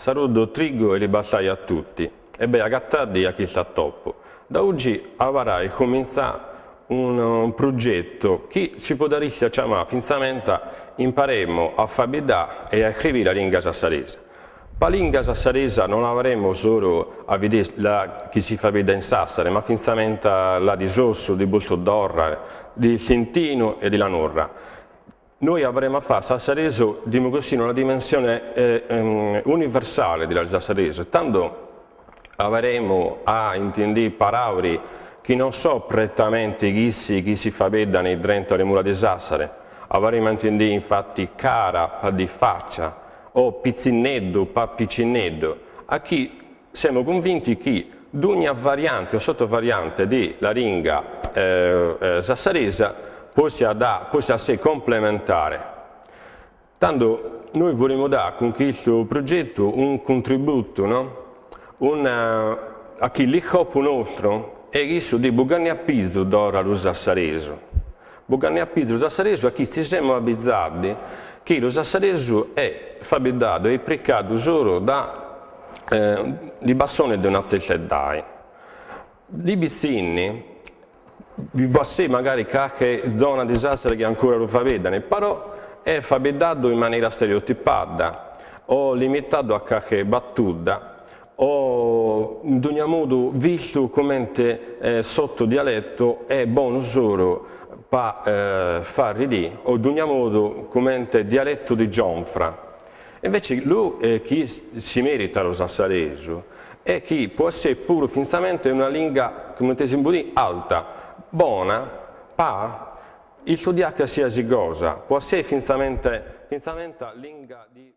Saludo trigu e li bastai a tutti e beh agattaddi a chistu attoppu. Da oggi avarai cuminzà un progetto chi si podarissia ciamà finzamenta Imparemmo a fabiddà e a iscrivì la linga sassaresa. Pa linga sassaresa non avremmo solu a vidì la chi si favidda in Sassari, ma finzamenta la di Sossu, di Bussu-Dorra, di Istintinu e di la Nurra. Noi avremmo a fa sassaresu, dimu così, in una dimensione universale di la sassaresu, tando avremmo a intendì parauri chi non so prettamente chissi chi si faveddan drento le mura di Sassari, avremmo a intendì infatti cara pa di faccia o pitzinneddu pa picinneddu, a chi semo cunvinti chi dugna variante o sottovariante di la linga sassaresa possa da possa essere complementare. Tando noi volimo dare cun chistu progettu un contributu no un a chi l'iscopu nostru est cussu de bogare a pizu torra lu sassaresu, bogare a pizu lu sassaresu a chi si semus abizende chi lu sassaresu est fabiddadu e ipricadu solu da li passones de una tzerta edade. Li pitzinni bi podet magari carchi zona de Sassari chi ancora lu faveddan, però est fabiddadu in manera stereotipada o limitadu a carchi battuda o in dogna modu vistu comente sottodialetto e bonu solu pa far ridì o dogna modu comente dialettu di gionfra. Invece lu chi si meritat lu sassaresu est chi podet esser puru finzamente una linga, comente si podit, alta, bona pa istudiare calsiasi cosa, podet esser finzamente finzamenta linga di.